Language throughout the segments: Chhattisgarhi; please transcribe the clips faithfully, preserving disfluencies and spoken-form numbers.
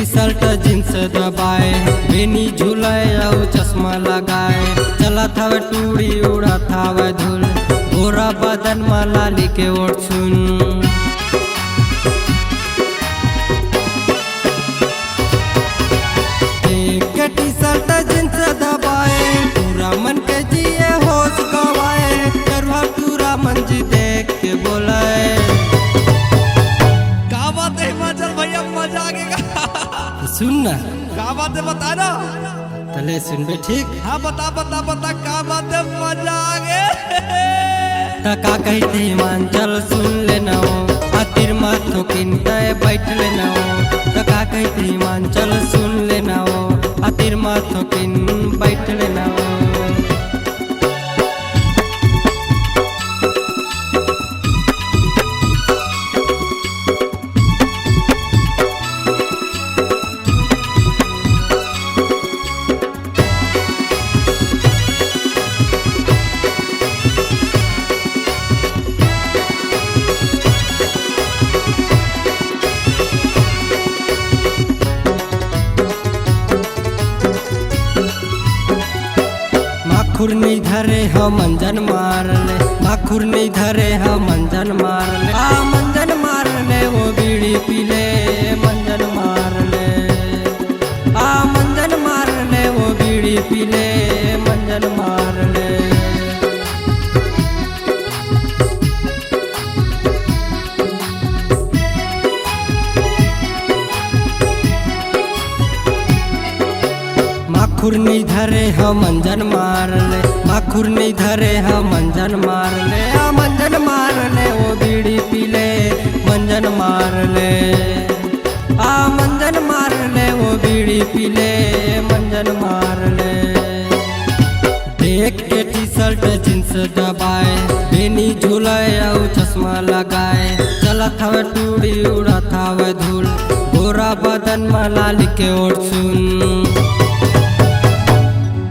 शर्ट जींस दबाए, बेनी झुलाए अउ चश्मा लगाए, चलत हवे टूरी उड़त हवे धूल, गोरा बदन म लाली के ओट सुन। देख के टी शर्ट जींस दबाए, पूरा मन के जिए होश गवाए, गरुआ टूरा मन जी देख के बोलाए। का बात है हिमाचल भैया, मजा आ गया। सुन ना। का बात है, बता ना। तले सुनबे, ठीक? हाँ, बता, बता, बता, का बात है, मजा आ गया। त का कहिथे हिमांचल सुन लेना हो, आतिर मा थोकिन तय बैठ लेना हो। त का कहिथे हिमांचल सुन लेना हो, आतिर मा थोकिन बैठ लेना हो। माखुर नहीं धरे ह मंजन मार ले, माखुर नहीं धरे ह मंजन मार ले, आ मंजन मार ले वो बीड़ी पी ले, मंजन मार ले, आ मंजन मार ले वो बीड़ी पी ले, मंजन मार ले। माखुर नहीं धरे ह मंजन मार ले, माखुर नहीं धरे ह मंजन मार ले, आ मंजन मार ले वो बीड़ी पी ले, मंजन मार ले, आ मंजन मार ले वो बीड़ी पी ले, मंजन मार ले। देख के टी शर्ट जींस दबाए, बेनी झुलाए अउ चश्मा लगाए, चलत हवे टूड़ी उड़त हवे धूल, गोरा बदन म लाली के ओट सुन।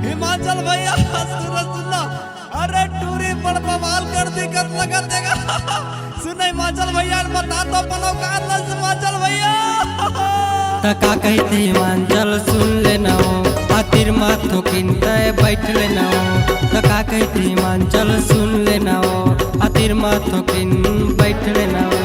हिमाचल भैया, सुन, सुन ना। अरे टूरी बड़ बवाल कर दी, कर लगा देगा। सुन हिमाचल भैया, बता तो अपन औकात ला हिमाचल भैया। त का कहिथे हिमांचल सुन लेना हो, आतिर मा थोकिन तय बैठ लेना हो। त का कहिथे हिमांचल सुन लेना हो, आतिर मा थोकिन बैठ लेना हो।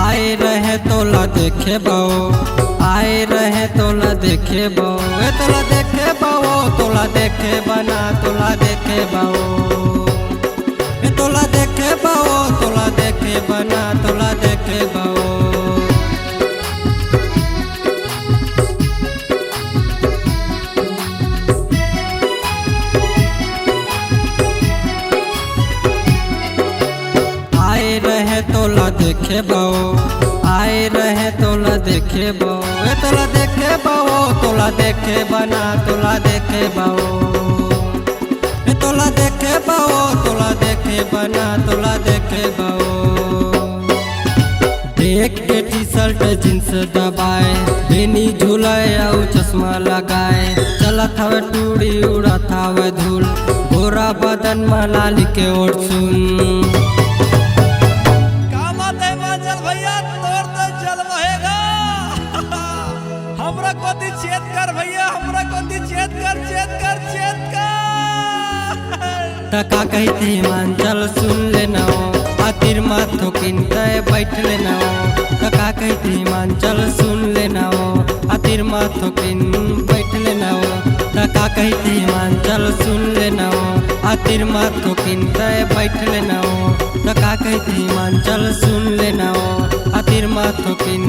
आए रहे तोला देखे बो, आए रहे तोला देखे बो, ए तोला देखे बो, तोला देखे बना, तोला देखे बो, ए तोला देखे बो, तोला देखे बना, तोला देखे बो। आए रहे तोला देखे बो, आए रहे तोला देखे बो, ए तोला देखे बो, तोला देखे बना, तोला देखे बो, ए तोला देखे बो, तोला देखे बना, तोला देखे बो। देख के टी शर्ट जींस दबाए, बेनी झुलाए अउ चश्मा लगाए, चलत हवे टूड़ी उड़त हवे धूल, गोरा बदन म लाली के ओट सुन। का बात है हिमाचल भैया, तोर तो जलवा हे गा। हमरा कोती छेद कर भैया, हमरा कोती छेद कर, छेद कर, छेद कर। त का कहिथे हिमांचल सुन लेना हो, आतिर मा थोकिन तय बैठ लेना हो। त का कहिथे हिमांचल सुन लेना हो, आतिर मा थोकिन बैठ लेना हो। त का कहिथे हिमांचल सुन लेना हो, आतिर मा थोकिन तय बैठ लेना हो। त का कहिथे हिमांचल सुन लेना हो, आतिर मा थोकिन